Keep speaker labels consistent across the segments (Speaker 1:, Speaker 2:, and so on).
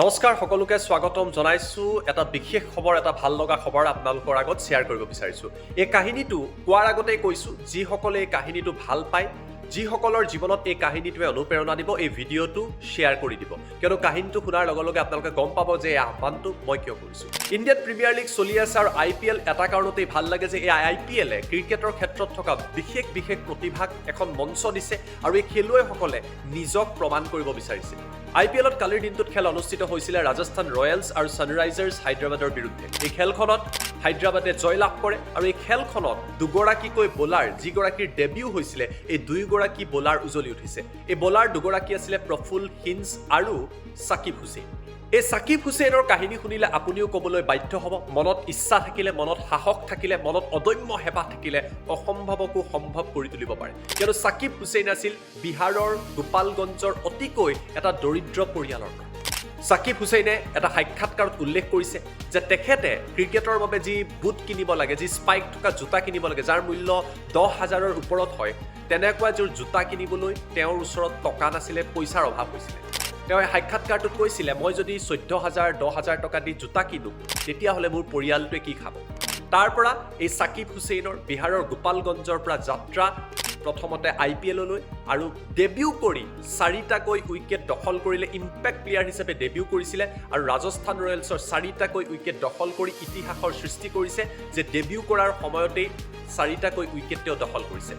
Speaker 1: নমস্কাৰ, সকলোকে স্বাগতম জনাইছোঁ। এটা বিশেষ খবৰ, এটা ভাল লগা খবৰ আপোনালোকৰ আগত শ্বেয়াৰ কৰিব বিচাৰিছোঁ। এই কাহিনীটো কোৱাৰ আগতেই কৈছোঁ, যিসকলে এই কাহিনীটো ভাল পায়, যিসকলৰ জীৱনত এই কাহিনীটোৱে অনুপ্ৰেৰণা দিব, এই ভিডিঅ'টো শ্বেয়াৰ কৰি দিব। কিয়নো কাহিনীটো শুনাৰ লগে লগে আপোনালোকে গম পাব যে এই আহ্বানটো মই কিয় কৰিছোঁ। ইণ্ডিয়ান প্ৰিমিয়াৰ লীগ চলি আছে আৰু আইপিএল এটা কাৰণতেই ভাল লাগে যে এই আইপিএলে ক্ৰিকেটৰ ক্ষেত্ৰত থকা বিশেষ বিশেষ প্ৰতিভাক এখন মঞ্চ দিছে আৰু এই খেলুৱৈসকলে নিজক প্ৰমাণ কৰিব বিচাৰিছে। আইপিএলত কালিৰ দিনটোত খেল অনুষ্ঠিত হৈছিলে ৰাজস্থান ৰয়েলছ আৰু ছানৰাইজাৰ্ছ হায়দৰাবাদৰ বিৰুদ্ধে। এই খেলখনত হায়দৰাবাদে জয়লাভ কৰে আৰু এই খেলখনত দুগৰাকীকৈ বলাৰ, যিগৰাকীৰ ডেবিউ হৈছিলে, এই দুয়োগৰাকী বলাৰ উজলি উঠিছে। এই বলাৰ দুগৰাকী আছিলে প্ৰফুল হিন্স আৰু ছাকিব হুছেইন। এই ছাকিব হুছেইনৰ কাহিনী শুনিলে আপুনিও ক'বলৈ বাধ্য হ'ব, মনত ইচ্ছা থাকিলে, মনত সাহস থাকিলে, মনত অদম্য হেঁপাহ থাকিলে অসম্ভৱকো সম্ভৱ কৰি তুলিব পাৰে। কিয়নো ছাকিব হুছেইন আছিল বিহাৰৰ গোপালগঞ্জৰ অতিকৈ এটা দৰিদ্ৰ পৰিয়ালৰ পৰা। ছাকিব হুছেইনে এটা সাক্ষাৎকাৰত উল্লেখ কৰিছে যে তেখেতে ক্ৰিকেটৰ বাবে যি বুট কিনিব লাগে, যি স্পাইক থকা জোতা কিনিব লাগে, যাৰ মূল্য 10,000ৰ ওপৰত হয়, তেনেকুৱা এযোৰ জোতা কিনিবলৈ তেওঁৰ ওচৰত টকা নাছিলে, পইচাৰ অভাৱ হৈছিলে। তেওঁ এই সাক্ষাৎকাৰটোত কৈছিলে, "মই যদি 14,000, 10,000 টকা দি জোতা কিনো, তেতিয়াহ'লে মোৰ পৰিয়ালটোৱে কি খাব?" তাৰ পৰা এই ছাকিব হুছেইনৰ বিহাৰৰ গোপালগঞ্জৰ পৰা যাত্ৰা প্ৰথমতে আইপিএললৈ আৰু ডেবিউ কৰি চাৰিটাকৈ উইকেট দখল কৰিলে। ইম্পেক্ট প্লেয়াৰ হিচাপে ডেবিউ কৰিছিলে আৰু ৰাজস্থান ৰয়েলছৰ চাৰিটাকৈ উইকেট দখল কৰি ইতিহাসৰ সৃষ্টি কৰিছে যে ডেবিউ কৰাৰ সময়তেই চাৰিটাকৈ উইকেট তেওঁ দখল কৰিছে।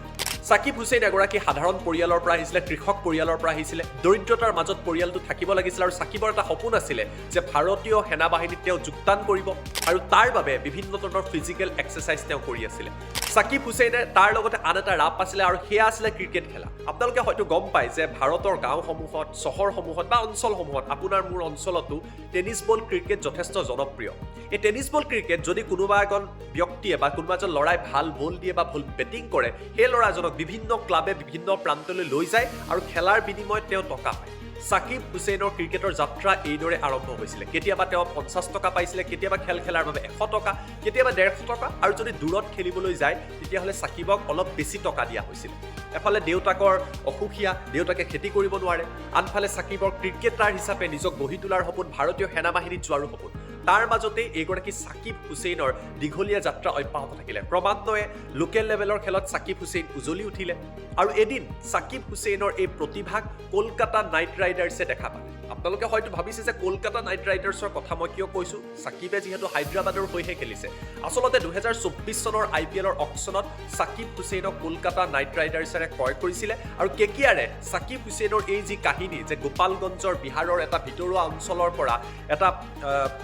Speaker 1: ছাকিব হুছেইন এগৰাকী সাধাৰণ পৰিয়ালৰ পৰা আহিছিলে, কৃষক পৰিয়ালৰ পৰা আহিছিলে। দৰিদ্ৰতাৰ মাজত পৰিয়ালটো থাকিব লাগিছিল আৰু ছাকিবৰ এটা সপোন আছিলে যে ভাৰতীয় সেনাবাহিনীত তেওঁ যোগদান কৰিব আৰু তাৰ বাবে বিভিন্ন ধৰণৰ ফিজিকেল এক্সাৰচাইজ তেওঁ কৰি আছিলে। ছাকিব হুছেইনে তাৰ লগতে আন এটা ৰাপ আছিলে আৰু সেয়া আছিলে ক্ৰিকেট খেলা। আপোনালোকে হয়তো গম পায় যে ভাৰতৰ গাঁওসমূহত, চহৰসমূহত বা অঞ্চলসমূহত, আপোনাৰ মোৰ অঞ্চলতো টেনিছ বল ক্ৰিকেট যথেষ্ট জনপ্ৰিয়। এই টেনিছ বল ক্ৰিকেট যদি কোনোবা এজন ব্যক্তিয়ে বা কোনোবা এজন ল'ৰাই ভাল বল দিয়ে বা ভাল বেটিং কৰে, সেই ল'ৰাজনক বিভিন্ন ক্লাবে বিভিন্ন প্ৰান্তলৈ লৈ যায় আৰু খেলাৰ বিনিময়ত তেওঁ টকা পায়। ছাকিব হুছেইনৰ ক্ৰিকেটৰ যাত্ৰা এইদৰে আৰম্ভ হৈছিলে। কেতিয়াবা তেওঁ 50 টকা পাইছিলে, কেতিয়াবা খেল খেলাৰ বাবে 100 টকা, কেতিয়াবা 150 টকা আৰু যদি দূৰত খেলিবলৈ যায়, তেতিয়াহ'লে ছাকিবক অলপ বেছি টকা দিয়া হৈছিলে। এফালে দেউতাকৰ অসুখীয়া, দেউতাকে খেতি কৰিব নোৱাৰে, আনফালে ছাকিবৰ ক্ৰিকেটাৰ হিচাপে নিজক গঢ়ি তোলাৰ সপোন, ভাৰতীয় সেনাবাহিনীত যোৱাৰো সপোন। তাৰ মাজতেই এইগৰাকী ছাকিব হুছেইনৰ দীঘলীয়া যাত্ৰা অব্যাহত থাকিলে। ক্ৰমান্বয়ে লোকেল লেভেলৰ খেলত ছাকিব হুছেইন উজলি উঠিলে আৰু এদিন ছাকিব হুছেইনৰ এই প্ৰতিভাক কলকাতা নাইট ৰাইডাৰ্ছে দেখা পালে। আপোনালোকে হয়তো ভাবিছে যে কলকাতা নাইট ৰাইডাৰ্ছৰ কথা মই কিয় কৈছোঁ, ছাকিবে যিহেতু হায়দৰাবাদৰ হৈহে খেলিছে। আচলতে 2024 চনৰ আইপিএলৰ অকশ্যনত ছাকিব হুছেইনক কলকাতা নাইট ৰাইডাৰ্ছেৰে ক্ৰয় কৰিছিলে আৰু কেকেআৰে ছাকিব হুছেইনৰ এই যি কাহিনী যে গোপালগঞ্জৰ বিহাৰৰ এটা ভিতৰুৱা অঞ্চলৰ পৰা এটা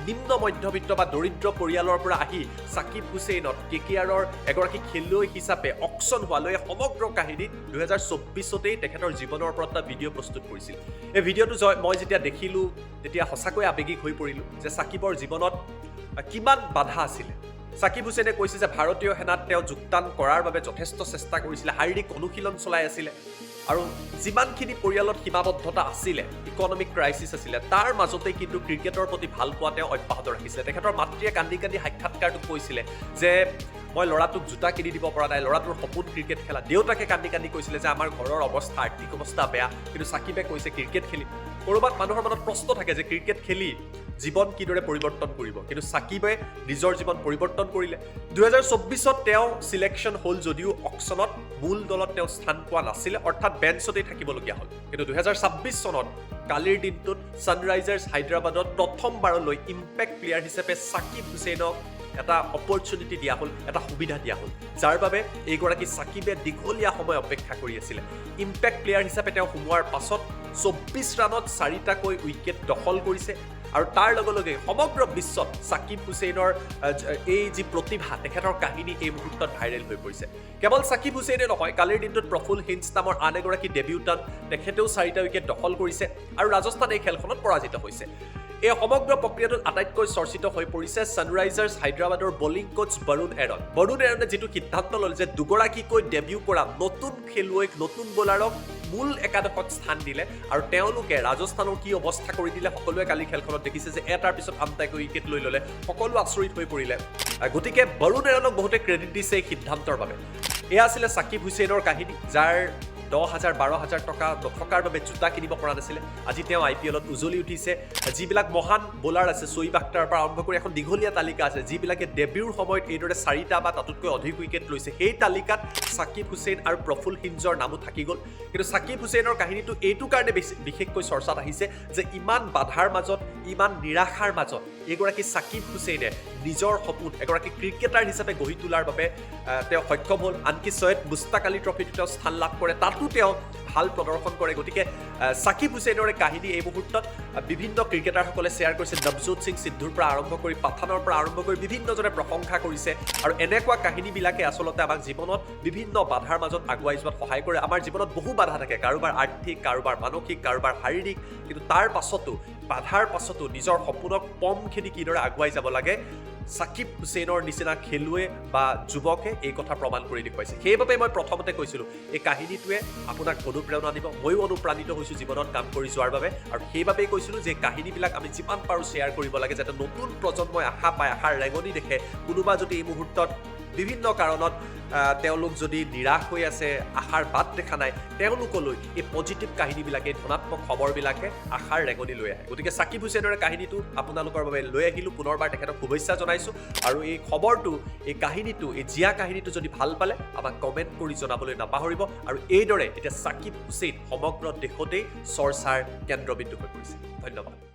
Speaker 1: নিম্ন মধ্যবিত্ত বা দৰিদ্ৰ পৰিয়ালৰ পৰা আহি ছাকিব হুছেইনত কেকেআৰৰ এগৰাকী খেলুৱৈ হিচাপে অকশ্যন হোৱালৈ সমগ্ৰ কাহিনী 2024তেই তেখেতৰ জীৱনৰ ওপৰত এটা ভিডিঅ' প্ৰস্তুত কৰিছিল। এই ভিডিঅ'টো মই যেতিয়া দেখিলোঁ, তেতিয়া সঁচাকৈ আৱেগিক হৈ পৰিলোঁ যে ছাকিবৰ জীৱনত কিমান বাধা আছিলে। ছাকিব হুছেইনে কৈছে যে ভাৰতীয় সেনাত তেওঁ যোগদান কৰাৰ বাবে যথেষ্ট চেষ্টা কৰিছিলে, শাৰীৰিক অনুশীলন চলাই আছিলে আৰু যিমানখিনি পৰিয়ালত সীমাবদ্ধতা আছিলে, ইকনমিক ক্ৰাইচিছ আছিলে, তাৰ মাজতে কিন্তু ক্ৰিকেটৰ প্ৰতি ভাল পোৱা তেওঁ অব্যাহত ৰাখিছিলে। তেখেতৰ মাতৃয়ে কান্দি কান্দি সাক্ষাৎকাৰটোত কৈছিলে যে মই ল'ৰাটোক জোতা কিনি দিব পৰা নাই, ল'ৰাটোৰ সপোন ক্ৰিকেট খেলা। দেউতাকে কান্দি কান্দি কৈছিলে যে আমাৰ ঘৰৰ অৱস্থা, আৰ্থিক অৱস্থা বেয়া, কিন্তু ছাকিবে কৈছে ক্ৰিকেট খেলি। ক'ৰবাত মানুহৰ মনত প্ৰশ্ন থাকে যে ক্ৰিকেট খেলি জীৱন কিদৰে পৰিৱৰ্তন কৰিব, কিন্তু ছাকিবে নিজৰ জীৱন পৰিৱৰ্তন কৰিলে। 2024ত তেওঁ চিলেকশ্যন হ'ল যদিও অকশ্যনত মূল দলত তেওঁ স্থান পোৱা নাছিলে, অৰ্থাৎ বেঞ্চতেই থাকিবলগীয়া হ'ল। কিন্তু 2026 চনত কালিৰ দিনটোত ছানৰাইজাৰ্ছ হায়দৰাবাদত প্ৰথমবাৰলৈ ইম্পেক্ট প্লেয়াৰ হিচাপে ছাকিব হুছেইনক এটা অপৰচুনিটি দিয়া হ'ল, এটা সুবিধা দিয়া হ'ল, যাৰ বাবে এইগৰাকী ছাকিবে দীঘলীয়া সময় অপেক্ষা কৰি আছিলে। ইম্পেক্ট প্লেয়াৰ হিচাপে তেওঁ সোমোৱাৰ পাছত 24 ৰাণত চাৰিটাকৈ উইকেট দখল কৰিছে আৰু তাৰ লগে লগে সমগ্ৰ বিশ্বত ছাকিব হুছেইনৰ এই যি প্ৰতিভা, তেখেতৰ কাহিনী এই মুহূৰ্তত ভাইৰেল হৈ পৰিছে। কেৱল ছাকিব হুছেইনে নহয়, কালিৰ দিনটোত প্ৰফুল হিন্স নামৰ আন এগৰাকী ডেবিউটাণ্ট, তেখেতেও চাৰিটা উইকেট দখল কৰিছে আৰু ৰাজস্থান এই খেলখনত পৰাজিত হৈছে। এই সমগ্ৰ প্ৰক্ৰিয়াটোত আটাইতকৈ চৰ্চিত হৈ পৰিছে ছানৰাইজাৰ্ছ হায়দৰাবাদৰ বলিং কোচ বৰুণ এৰন। বৰুণ এৰনে যিটো সিদ্ধান্ত ল'লে যে দুগৰাকীকৈ ডেবিউ কৰা নতুন খেলুৱৈক, নতুন বলাৰক মূল একাদশত স্থান দিলে আৰু তেওঁলোকে ৰাজস্থানৰ কি অৱস্থা কৰি দিলে, সকলোৱে কালি খেলখনত দেখিছে যে এটাৰ পিছত আনটাকৈ উইকেট লৈ ল'লে, সকলো আচৰিত হৈ পৰিলে। গতিকে বৰুণ এৰণক বহুতে ক্ৰেডিট দিছে এই সিদ্ধান্তৰ বাবে। এয়া আছিলে ছাকিব হুছেইনৰ কাহিনী, যাৰ 10,000 12,000 টকা নথকাৰ বাবে জোতা কিনিব পৰা নাছিলে, আজি তেওঁ আই পি এলত উজলি উঠিছে। যিবিলাক মহান বলাৰ আছে, ছোৱেব আখতাৰৰ পৰা আৰম্ভ কৰি এখন দীঘলীয়া তালিকা আছে, যিবিলাকে ডেবিউৰ সময়ত এইদৰে 4টা বা তাতোতকৈ অধিক উইকেট লৈছে, সেই তালিকাত ছাকিব হুছেইন আৰু প্ৰফুল হিঞ্জৰ নামো থাকি গ'ল। কিন্তু ছাকিব হুছেইনৰ কাহিনীটো এইটো কাৰণে বেছি বিশেষকৈ চৰ্চাত আহিছে যে ইমান বাধাৰ মাজত, ইমান নিৰাশাৰ মাজত এইগৰাকী ছাকিব হুছেইনে নিজৰ সপোন এগৰাকী ক্ৰিকেটাৰ হিচাপে গঢ়ি তোলাৰ বাবে তেওঁ সক্ষম হ'ল। আনকি চৈয়দ মুস্তাক আলী ট্ৰফিতো তেওঁ স্থান লাভ কৰে, তাতো তেওঁ ভাল প্ৰদৰ্শন কৰে। গতিকে ছাকিব হুছেইনৰ কাহিনী এই মুহূৰ্তত বিভিন্ন ক্ৰিকেটাৰসকলে শ্বেয়াৰ কৰিছে। নৱজোত সিং সিদ্ধুৰ পৰা আৰম্ভ কৰি পাঠানৰ পৰা আৰম্ভ কৰি বিভিন্নজনে প্ৰশংসা কৰিছে। আৰু এনেকুৱা কাহিনীবিলাকে আচলতে আমাক জীৱনত বিভিন্ন বাধাৰ মাজত আগুৱাই যোৱাত সহায় কৰে। আমাৰ জীৱনত বহু বাধা থাকে, কাৰোবাৰ আৰ্থিক, কাৰোবাৰ মানসিক, কাৰোবাৰ শাৰীৰিক, কিন্তু তাৰ পাছতো, বাধাৰ পাছতো নিজৰ সপোনক পম খেদি কিদৰে আগুৱাই যাব লাগে, ছাকিব হুছেইনৰ নিচিনা খেলুৱৈ বা যুৱকে এই কথা প্ৰমাণ কৰি দেখুৱাইছে। সেইবাবে মই প্ৰথমতে কৈছিলোঁ, এই কাহিনীটোৱে আপোনাক অনুপ্ৰেৰণা দিব। ময়ো অনুপ্ৰাণিত হৈছোঁ জীৱনত কাম কৰি যোৱাৰ বাবে। আৰু সেইবাবেই কৈছিলোঁ যে কাহিনীবিলাক আমি যিমান পাৰোঁ শ্বেয়াৰ কৰিব লাগে, যাতে নতুন প্ৰজন্মই আশা পায়, আশাৰ ৰেঙনি দেখে। কোনোবা যদি এই মুহূৰ্তত বিভিন্ন কাৰণত তেওঁলোক যদি নিৰাশ হৈ আছে, আশাৰ বাট দেখা নাই, তেওঁলোকলৈ এই পজিটিভ কাহিনীবিলাকে, এই ধনাত্মক খবৰবিলাকে আশাৰ ৰেঙনি লৈ আহে। গতিকে ছাকিব হুছেইনৰ কাহিনীটো আপোনালোকৰ বাবে লৈ আহিলোঁ। পুনৰবাৰ তেখেতক শুভেচ্ছা জনাইছোঁ। আৰু এই খবৰটো, এই কাহিনীটো, এই জীয়া কাহিনীটো যদি ভাল পালে আমাক কমেণ্ট কৰি জনাবলৈ নাপাহৰিব। আৰু এইদৰে এতিয়া ছাকিব হুছেইন সমগ্ৰ দেশতেই চৰ্চাৰ কেন্দ্ৰবিন্দু হৈ পৰিছে। ধন্যবাদ।